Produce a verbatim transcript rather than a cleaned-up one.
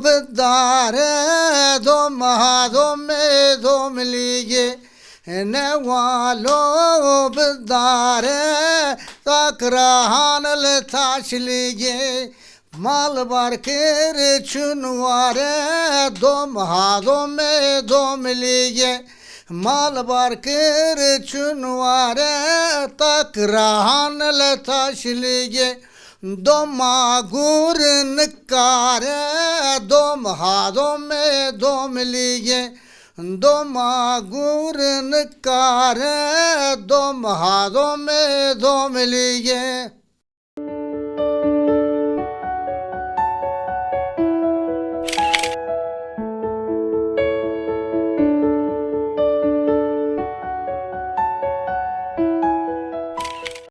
Bidare dom ha domê domlîgê, newalo bidare takrahan li taşlîgê. Mal bar kir çun ware dom ha domê domlîgê. Mal bar kir çun ware takrahan li taşlîgê. Doma gur nikare dom ha domê domlîgê. Doma gur nikare dom ha domê domlîgê.